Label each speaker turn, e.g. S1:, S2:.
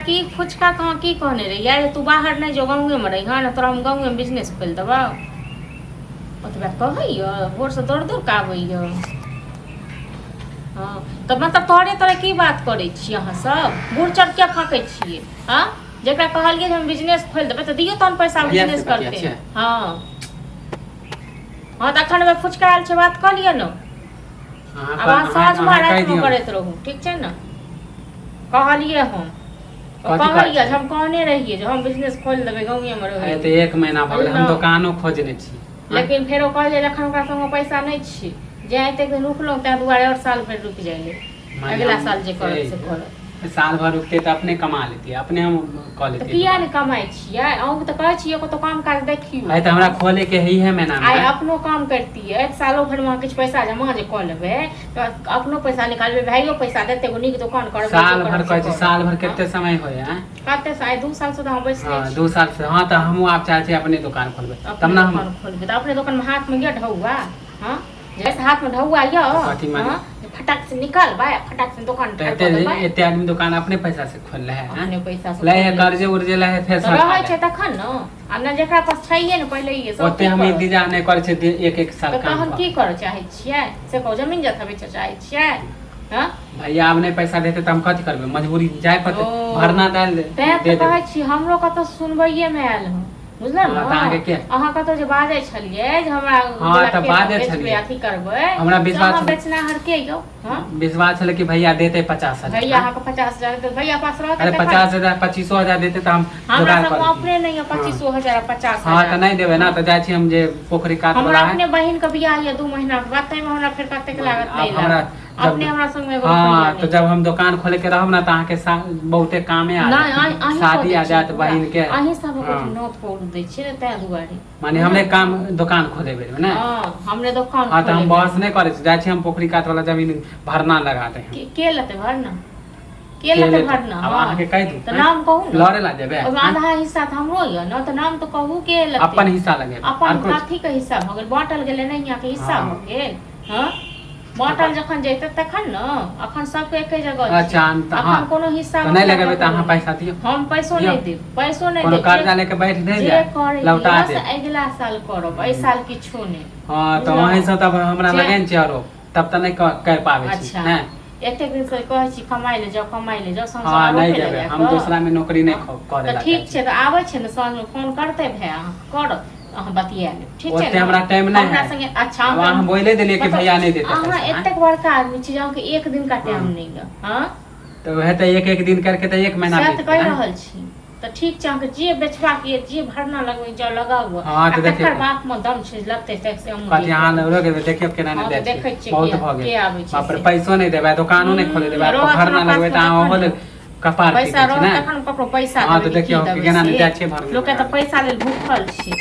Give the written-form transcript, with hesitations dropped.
S1: की फुचका कहाँ की कहने रहियै जे तू बाहर नहि जो गाँवेमे रहिहऽ ने तोरा हम गाँवेमे बिजनेस खोलि देबौ। ओतबे कहैए, भोरसँ दौड़ दौड़ कऽ आबैए। हँ तऽ मतलब तोरे तोरे की बात करै छी अहाँ सब? बूढ़ चढ़ किया फाँकै छियै? हँ, जकरा कहलियै जे हम बिजनेस खोलि देबै तऽ दियौ तहन पैसा,
S2: भैया से
S1: बिजनेस
S2: बतिया
S1: करतै।
S2: छियै?
S1: हँ हँ, तऽ एखन फुचका आयल छै, बात कऽ लिअ ने।
S2: अहाँ
S1: आब अहाँ साँझमे
S2: अहाँ कहि
S1: रातिमे
S2: दियौ।
S1: करैत रहू, ठीक छै ने? कहलियै हम
S2: कथी कहै
S1: कहलियै
S2: छै?
S1: जे हम कहने रहियै जे हम बिजनेस खोलि देबै, गाँवेमे
S2: अरे
S1: रहै।
S2: तऽ एक महीना भऽ गेलै, हम
S1: बुझलहुँ।
S2: दोकानो खोजने छी।
S1: लेकिन फेरो कहलियै, जखन ओकरा संगे पैसा नहि छै, जे एतेक दिन रुकलहुँ ताहि दुआरे आओर साल भरि रुकि जाइ लए,
S2: माने
S1: अगिला
S2: हम
S1: साल जे करत
S2: ए,
S1: से करत।
S2: साल भर रुकते तऽ अपने कमा लेतियै, अपने हम कऽ
S1: तऽ
S2: लेतियै।
S1: किया
S2: दोकान।
S1: नहि कमाइ छियै? अहूँके तऽ कहै छियै, कतहु काम काज देखियौ।
S2: आइ तऽ हमरा खोले के है है महीना
S1: आइ
S2: मे।
S1: अपनो काम करतियै, सालो भरिमे अहाँ किछु पैसा जमा जे कऽ लेबै तऽ अपनो पैसा निकालबै, भाइयो पैसा देतै, एगो नीक दोकान करबै।
S2: साल
S1: जे
S2: भर
S1: करब से
S2: कहै छी,
S1: करब।
S2: साल भर कते समय होय है?
S1: कते आइ 2 साल से तऽ हम बैसले
S2: हँ
S1: छी।
S2: 2 साल से। हँ, तऽ हमहूँ आब चाहै छी अपने दोकान खोलबै, तब
S1: अपने
S2: ने हम
S1: दोकान खोलबै तऽ अपने दोकानमे हाथमे यऽ ढौआ? हँ, जैसे हाथमे ढौआ यऽ।
S2: कथी माने?
S1: हँ, जे फटाक से निकालबै आ फटाक से दोकान
S2: तऽ
S1: ठाढ़
S2: एते
S1: कऽ देबै।
S2: एते आदमी दोकान अपने पैसा से खोलले है?
S1: अपने पैसा से
S2: लै है
S1: खोलले।
S2: कर्जे उर्जे लै है, फेर
S1: तऽ
S2: सरकार
S1: रहै
S2: लै।
S1: छै तखन ने, आ ने जकरा पास छैहे ने पहिले सब
S2: ओते
S1: की
S2: हम
S1: करत?
S2: इंतजार नहि करै छियै एक एक साल
S1: तऽ
S2: काम
S1: तहन
S2: कऽ।
S1: की करऽ चाहै छियै से कहू? जमीन जथा बेचऽ चाहै छियै? हँ।
S2: भैया आब नहि पैसा देतै तऽ हम कथी करबै? मजबूरी जाय पड़तै।
S1: ओ।
S2: भरना डालि दे
S1: तैं
S2: दे
S1: तऽ
S2: देबै।
S1: कहै छी, हमरो कतौ सुनबैये मे आयल हँ, बुझलहुँ
S2: हँ, तऽ अहाँके
S1: ने?
S2: के?
S1: अहाँ कतौ जे बाजै छलियै जे हमरा
S2: हँ,
S1: गोला
S2: तऽ
S1: खेत
S2: बाजै
S1: बेचबै,
S2: छलियै।
S1: अथी करबै।
S2: हमरा
S1: से
S2: विश्वास
S1: अहाँ
S2: छलै।
S1: बेचनाहर के यौ? हँ।
S2: विश्वास छलै कि भैया देतै 50,000।
S1: भैया अहाँके 50,000 देतै? भैया पास रहतै
S2: अरे
S1: तखन।
S2: 50,000, 25,000 देतै तऽ हम
S1: हमरा
S2: जोगाड़
S1: सब
S2: कऽ लेतियै।
S1: अपने नहि यऽ 25,000 आ पचास
S2: हँ, तऽ
S1: हजार।
S2: नहि देबै ने तऽ जाइ छी हम जे पोखरि कात
S1: हमरा
S2: वाला है।
S1: अपने बहिन के बियाह यऽ 2 महीना के बाद, ताहिमे हमरा फेर कतेक लागत?
S2: आब
S1: नहि
S2: हमरा
S1: लागत
S2: जब
S1: अपने हमरा संगमे एगो रुपैआ
S2: हँ,
S1: नहि।
S2: तऽ जब हम दोकान खोले के रहब ने तऽ अहाँके बहुते कामे आ
S1: नहि
S2: जायत।
S1: अहीं कऽ
S2: शादी
S1: दै
S2: आ
S1: छियै
S2: जायत
S1: पूरा।
S2: बहिन के।
S1: अहीं सब
S2: हँ।
S1: नोत पौर दै छियै ने, ताहि दुआरे।
S2: माने हमरे काम दोकान खोले बेर मे ने?
S1: हँ, हमरे दोकान
S2: हँ, तऽ हम
S1: खोले।
S2: बहस नहि करै छी, जाइ छी हम पोखरि कात वाला जमीन भरना लगा दे हम।
S1: के लेतै भरना? के
S2: के
S1: लेतै
S2: लेतै?
S1: भरना?
S2: आब
S1: हँ।
S2: अहाँके कहि दू,
S1: तऽ
S2: आँय?
S1: नाम कहू ने।
S2: लड़े ला जेबै?
S1: ओहिमे
S2: आँय?
S1: आधा हिस्सा तऽ हमरो यऽ ने, तऽ नाम तऽ कहू के लेतै।
S2: अपन हिस्सा लगेबै।
S1: अपन
S2: आर कुछ?
S1: कथी के हिस्सा भऽ गेल? बाँटल गेलै नहि, के हिस्सा
S2: हँ।
S1: भऽ गेल। हँ, बाँटल जखन जैतै तखन ने, अखन सबके एके जगह छै।
S2: अच्छा, तऽ
S1: अखन
S2: हँ
S1: कोनो हिस्सा
S2: तऽ नहि
S1: बखरा
S2: लगेबै तऽ
S1: ककरो
S2: अहाँ
S1: नहि।
S2: पैसा दियौ।
S1: हम पैसो
S2: दियौ।
S1: नहि देब, पैसो नहि
S2: कोनो
S1: देब।
S2: कर्जा लेके बैठ नहि
S1: जे
S2: जाय,
S1: करै
S2: लौटा
S1: लिअ से
S2: देब।
S1: अगिला साल करब, एहि साल किछो नहि।
S2: हँ, तऽ
S1: बुझलहुँ?
S2: वहीं से तब हमरा
S1: जे-
S2: लगै ने छै आरोप, तब तऽ नहि कर पाबै छी।
S1: अच्छा।
S2: नहि।
S1: एतेक दिन से कहै छी कमाइ लए जाउ, कमाइ लए जाउ, साँझ
S2: हँ, नहि
S1: आरोपे
S2: जेबै
S1: लगा
S2: हम
S1: कऽ।
S2: दोसरा मे नौकरी नहि करे
S1: तऽ
S2: ला
S1: ठीक
S2: चाहै
S1: छै,
S2: छी।
S1: तऽ आबै छै ने साँझमे, फोन करतै भाय अहाँके, करत, अहाँ बतिया लेब, ठीक छै
S2: ओते
S1: ने?
S2: हमरा टाइम नहि
S1: हमरा
S2: है।
S1: संगे अच्छा
S2: आब अहाँ बोले देलियै कि
S1: मतलब
S2: भैया नहि देतै
S1: अहाँ
S2: पैसा, आँय?
S1: एतेक बड़का आदमी छी जे अहाँके एक दिन का टाइम
S2: हँ।
S1: नहि यऽ? हँ।
S2: तऽ वएह तऽ एक एक दिन करके तऽ एक महीना
S1: सएह तऽ
S2: बीत
S1: कहि
S2: गेल, आँय?
S1: रहल छी। तऽ ठीक छै, अहाँके जे बेचबाक यऽ, जे भरना लगबै जाउ, लगाउ।
S2: हँ,
S1: आ
S2: तऽ देखियौ
S1: तकर बाप मे दम छै लगतै तऽ से हमहूँ
S2: कथी
S1: देख
S2: अहाँ
S1: लेबै।
S2: रोक देबै, देखियौ केना नहि
S1: हँ,
S2: दै
S1: तऽ देखै
S2: छियै।
S1: छियै
S2: बहुत
S1: के
S2: भऽ
S1: के
S2: गेल,
S1: आबै छै
S2: बाप रे।
S1: से।
S2: पैसो नहि देबै, दोकानो नहि खोले देबै,
S1: रहत
S2: भरना
S1: हमरा
S2: लगबै
S1: पासमे
S2: तऽ अहाँ
S1: तखन
S2: ओहो
S1: ने।
S2: लेल कपार
S1: पैसा
S2: पीटै छी
S1: रहत
S2: ने?
S1: तखन ककरो पैसा
S2: हँ,
S1: देबै
S2: तऽ
S1: कि की
S2: देखियौ
S1: देबै
S2: केना नहि
S1: से।
S2: जाइ छियै भरना
S1: लोकके
S2: लगा
S1: तऽ पैसा लेल भूखल छै।